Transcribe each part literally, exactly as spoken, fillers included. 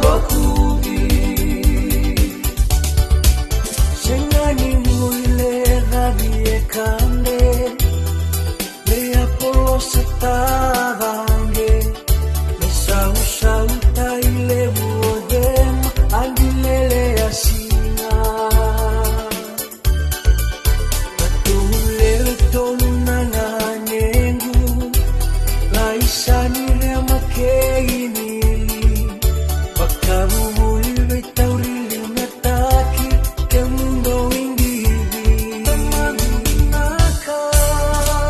Lokuvi. Sega ni guilecavi e kade, vei Apolosa tacaqe, me sausau tai levu o cema, a dilele a siga. Ratou lewe tolu na ganequ, Laisani, Rema kei Nili. Vakavuvuli veitauri liu na taki, kemudou idivi.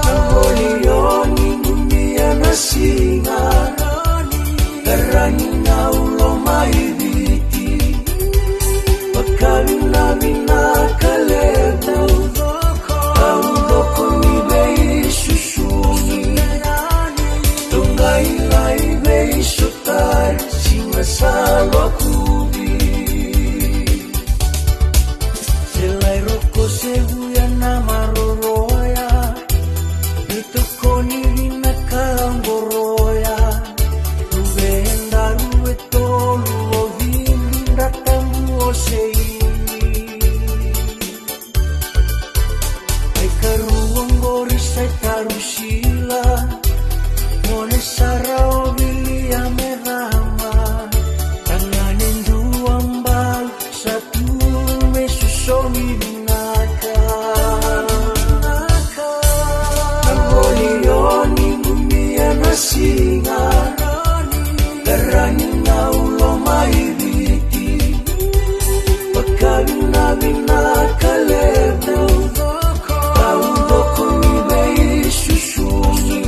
Na voli o ni gumia na siga, Karani na ulo mai Viti. Vakavinavinaka levu, Kaucoko ni veisusumi. Toqa i Lai, Veisotari, Siga sa Lokuvi. Se Lai Roko, se Vuya na maroroya, veitokoni vinaka qoroya. Luve e daru e tolu o Vili, Dratabu o Seini. E karua qori sa i Tarusila, gone sara o Viliame Rama. Tagane dua balu sa tu me sosomi vinaka. Na voli o ni gumia na siga, Karani na ulo mai Viti. Vakavinavinaka levu, Kaucoko ni veisusumi.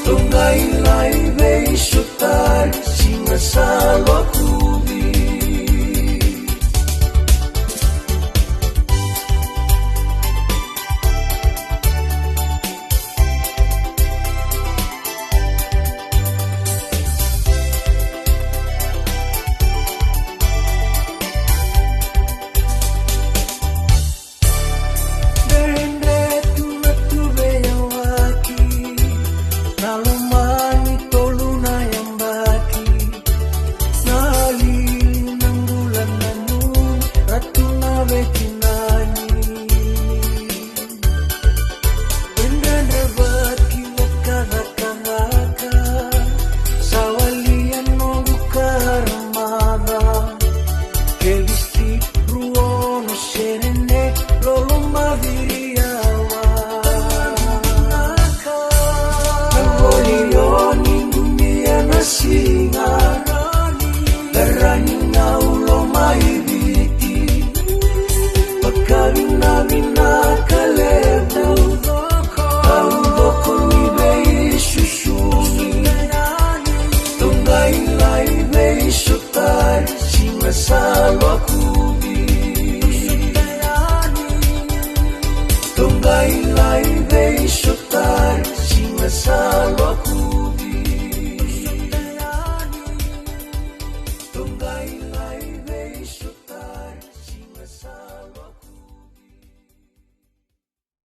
Toqa i Lai, Veisotari, Siga sa Lokuvi.